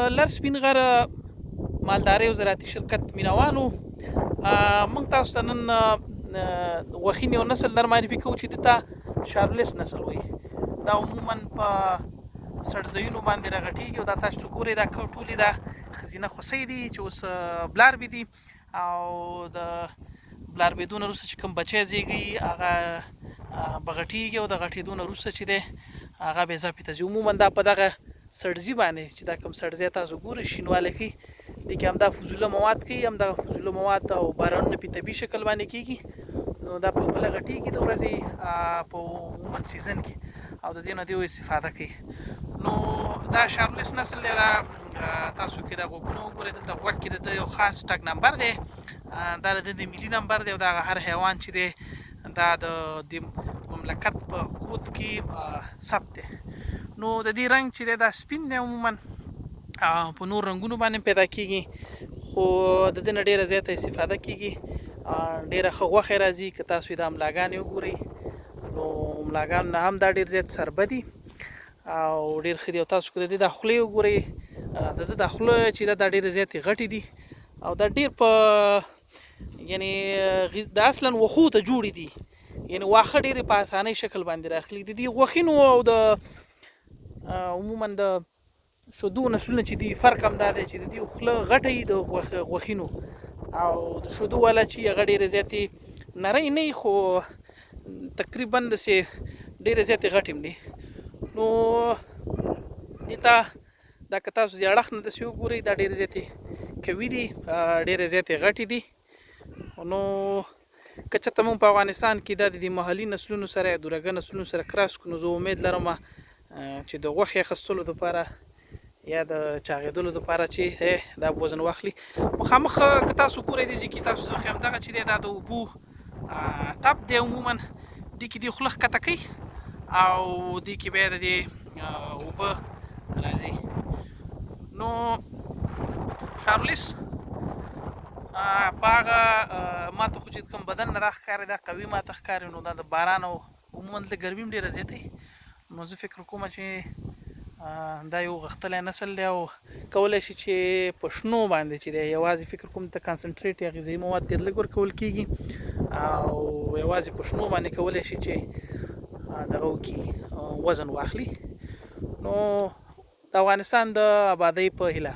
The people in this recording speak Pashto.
لر سپین غر مالداري او زراعتي شرکت مینوالو، موږ تاسو ته نن غوښین یو نسل در معرفي کوو چې دته شارلیس نسل وایي. دا عموما په سړځایونو باندې راغټیږي او دا تاسو ګورئ دا ټولې دا ښځینه خوسۍ دي چې اوس بلاربې دي او د بلاربېدو نه وروسته چې کوم بچی زیږي هغه به غټیږي او د غټېدو نه وروسته چې دی هغه بیا ځپې ته ځي. عموما دا په دغه سړځي باندې چې دا کوم سړځی تاسو ګورئ شینوالی ښیي، دې کې همدا فضوله مواد کوي، همدغه فضوله مواد او بارانونه په طبیعي شکل باندې کیږي، نو دا په خپله غټیږي د ورځې په عموما سیزن کې او د دې نه دیو استفاده کوي. نو دا شارلیس نسل دی. دا تاسو کې دا غوږونه وګورئ، دلته غوږ کې د ده یو خاص ټګ نمبر دی، دا د ده د ملي نمبر دی او دا هر حیوان چې دی دا د دې مملکت په کود کې ثبت دی. نو د دې رنګ چې دی دا سپین دی، عموما په نور رنګونو باندې پیدا کیږي، خو د دې نه ډیره زیاته استفاده کیږي، ډیره ښه غوښه راځي. که تاسو دا ملاګانې وګورئ نو ملاګانو نه هم دا ډیر زیات سربه دي او ډیر ښه دي. او تاسو که د دې دا خولې وګورئ، د ده دا خوله چې ده دا ډېرې زیاتې غټې دي او دا ډېر په یعنی دا اصلا وښو ته جوړې دي، یعنی واښه ډېرې په اسانۍ شکل باندې راخلي. د دې غوښینو او د عموما د شودو نسلونه چې دي فرق هم دا دی چې د دې خوله غټه وي د غوښینو او د شودو والا چې هغه ډېرې زیاتې نرۍ نه وي، خو تقریبا داسې ډېرې زیاتې غټې هم دي. نو دې ته دا که تاسو دې اړخ نه داسې وګورئ دا ډېرې زیاتې قوي دي، ډېرې زیاتې غټې دي. نو که چېرته موږ په افغانستان کې دا د دې محلي نسلونو سره یا دورګه نسلونو سره کراس کړو، نو زه امید لرم چې د غوښې اخیستلو دپاره یا د چاغېدلو دپاره چې دا وزن واخلي. مخامخ که تاسو ګورئ دې ځای کې تاسو زه ښیم دغه چې دی دا د اوبو ټپ دی، عموما دې کې دې خوله ښکته کوي او دې کې بیا د دې اوبه راځي. نو شارلیس په هغه ماته خو چې کوم بدن نه دا ښکاري دا قوي ماته ښکاري، نو دا د باران او عموما دلته ګرمي هم ډېره زیاته وي، نو زه فکر کوم چې دا یو غښتلی نسل دی او کولی شي چې په شنو باندې چې دی یوازې فکر کوم ته کانسنټریټ یا غذایي مواد ډېر لږ ورکول کېږي او یوازې په شنو باندې کولی شي چې دغه وکړي وزن واخلي. نو د افغانستان د آبادۍ په هیله.